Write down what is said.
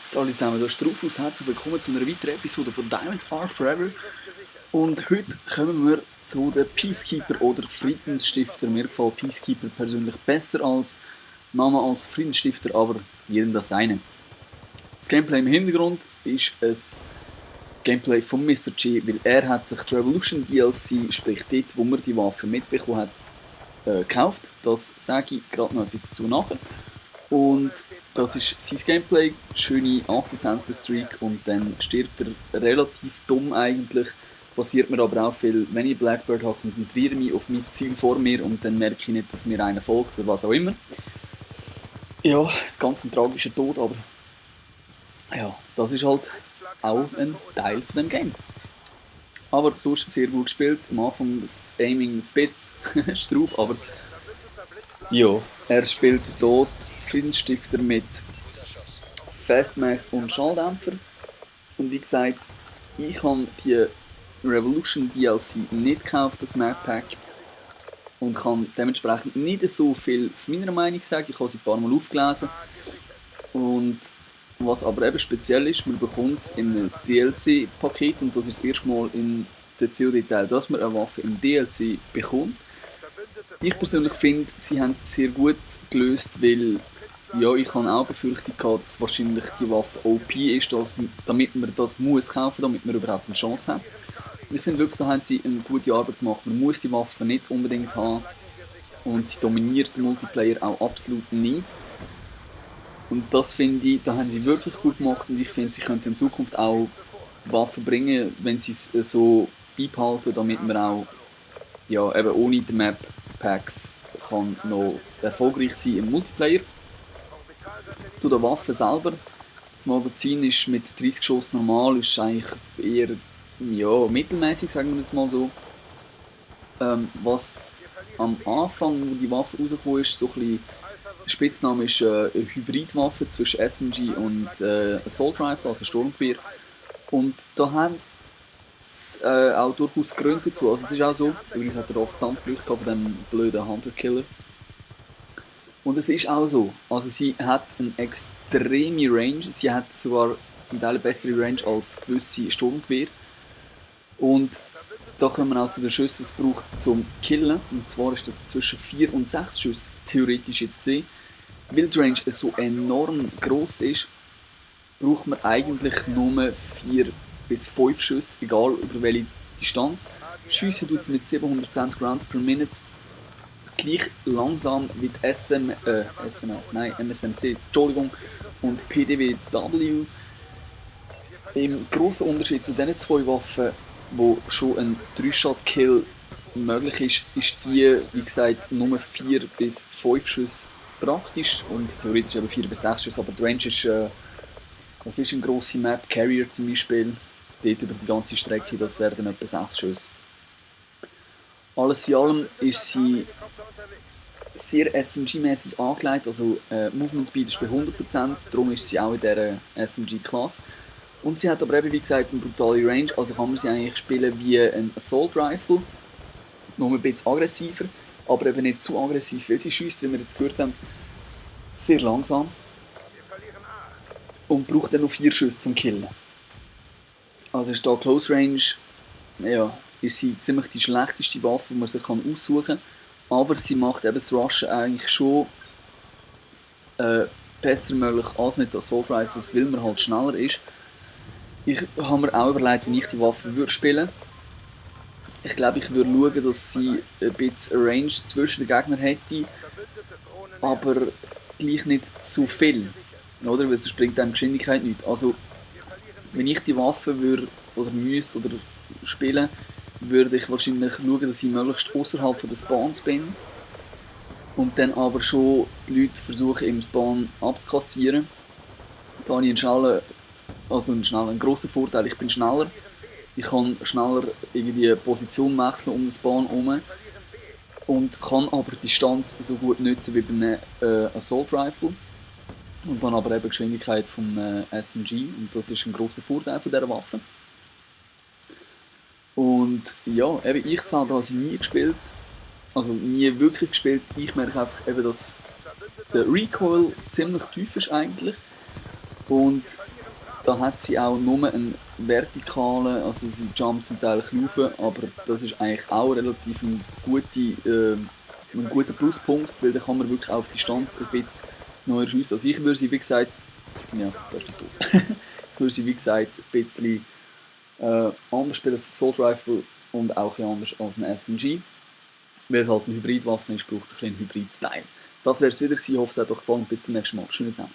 Salut zusammen, da ist der Rufus. Herzlich willkommen zu einer weiteren Episode von Diamonds Are Forever. Und heute kommen wir zu den Peacekeeper oder Friedensstifter. Mir gefällt Peacekeeper persönlich besser als Name als Friedensstifter, aber jedem das seine. Das Gameplay im Hintergrund ist ein Gameplay von Mr. G, weil er hat sich die Revolution DLC, sprich dort, wo man die Waffe mitbekommen hat, gekauft. Das sage ich gerade noch etwas dazu nachher. Und das ist sein Gameplay, schöne 28er Streak und dann stirbt er relativ dumm eigentlich. Passiert mir aber auch viel, wenn ich Blackbird habe, konzentriere mich auf mein Ziel vor mir und dann merke ich nicht, dass mir einer folgt oder was auch immer. Ja, ganz ein tragischer Tod, aber ja, das ist halt auch ein Teil von dem Game. Aber sonst sehr gut gespielt, am Anfang das Aiming ein bisschen Straub, aber ja, er spielt dort Friedensstifter mit Fastmax und Schalldämpfer. Und wie gesagt, ich habe die Revolution DLC nicht gekauft, das Map Pack. Und kann dementsprechend nicht so viel von meiner Meinung sagen. Ich habe sie ein paar Mal aufgelesen. Und was aber eben speziell ist, man bekommt es in einem DLC-Paket. Und das ist das erste Mal in der COD-Teil, dass man eine Waffe im DLC bekommt. Ich persönlich finde, sie haben es sehr gut gelöst, weil ja, ich habe auch Befürchtung gehabt, dass wahrscheinlich die Waffe OP ist, damit man das muss kaufen, damit man überhaupt eine Chance hat. Ich finde wirklich, da haben sie eine gute Arbeit gemacht. Man muss die Waffe nicht unbedingt haben und sie dominiert den Multiplayer auch absolut nicht. Und das finde ich, da haben sie wirklich gut gemacht und ich finde, sie könnten in Zukunft auch Waffen bringen, wenn sie es so beibehalten, damit man auch ja, eben ohne die Map Packs kann noch erfolgreich sein im Multiplayer. Zu der Waffe selber. Das Magazin ist mit 30 Schuss normal, ist eigentlich eher ja, mittelmäßig, sagen wir jetzt mal so. Was am Anfang, wo die Waffe rausgekommen ist, so ein bisschen, der Spitzname ist eine Hybridwaffe zwischen SMG und Assault Rifle, also Sturmgewehr. Und da haben auch durchaus Gründe dazu. Also es ist auch so, übrigens hat er oft Dampfleucht von dem blöden Hunter-Killer. Und es ist auch so, also sie hat eine extreme Range, sie hat sogar zum Teil eine bessere Range als gewisse Sturmgewehr. Und da kommen wir auch zu den Schüssen, die es braucht zum Killen. Und zwar ist das zwischen 4 und 6 Schüsse, theoretisch jetzt gesehen. Weil die Range so enorm gross ist, braucht man eigentlich nur 4 bis 5 Schüsse, egal über welche Distanz. Schiessen tut es mit 720 Rounds per Minute gleich langsam wie die MSMC, Entschuldigung, und PDWW. Im grossen Unterschied zu diesen zwei Waffen, wo schon ein 3-Shot-Kill möglich ist, ist die, wie gesagt, nur 4 bis 5 Schüsse praktisch und theoretisch eben 4 bis 6 Schüsse, aber die Range ist, das ist eine grosse Map, Carrier zum Beispiel, dort über die ganze Strecke, das werden etwa 6 Schüsse. Alles in allem ist sie sehr SMG-mäßig angelegt, also Movement Speed ist bei 100%, darum ist sie auch in dieser SMG-Klasse. Und sie hat aber eben, wie gesagt, eine brutale Range, also kann man sie eigentlich spielen wie ein Assault Rifle, nur ein bisschen aggressiver, aber eben nicht zu aggressiv, weil sie schießt, wie wir jetzt gehört haben, sehr langsam und braucht dann noch 4 Schüsse zum Killen. Also ist da Close Range, ja, ist sie ziemlich die schlechteste Waffe, die man sich aussuchen kann. Aber sie macht eben das Rushen eigentlich schon besser möglich als mit Assault Rifles, weil man halt schneller ist. Ich habe mir auch überlegt, wie ich die Waffe würde spielen. Ich glaube, ich würde schauen, dass sie ein bisschen Range zwischen den Gegnern hätte, aber gleich nicht zu viel. Oder? Weil sonst bringt einem Geschwindigkeit nichts. Also, wenn ich die Waffe würde oder müsste oder spielen, würde ich wahrscheinlich schauen, dass ich möglichst außerhalb des Spawns bin und dann aber schon die Leute versuchen im Spawn abzukassieren. Da habe ich einen grossen Vorteil, ich bin schneller, ich kann schneller irgendwie Position wechseln um den Spawn herum und kann aber die Distanz so gut nutzen wie bei einem Assault Rifle und dann aber eben die Geschwindigkeit vom SMG und das ist ein grosser Vorteil von dieser Waffe. Und ja, eben ich selber habe sie nie gespielt, also nie wirklich gespielt. Ich merke einfach eben, dass der Recoil ziemlich tief ist eigentlich. Und da hat sie auch nur einen vertikalen, also sie jumpt zum Teil ein bisschen rauf, aber das ist eigentlich auch relativ ein guter Pluspunkt, weil da kann man wirklich auf Distanz ein bisschen neuer schiessen. Also ich würde sie, wie gesagt, ja, da ist der tot. Ich würde sie, wie gesagt, ein bisschen anders spielen als Assault Rifle und auch ein bisschen anders als ein SMG. Weil es halt eine Hybridwaffe ist, braucht es ein bisschen einen Hybrid-Style. Das wäre es wieder gewesen. Ich hoffe, es hat euch gefallen. Bis zum nächsten Mal. Schönen Abend.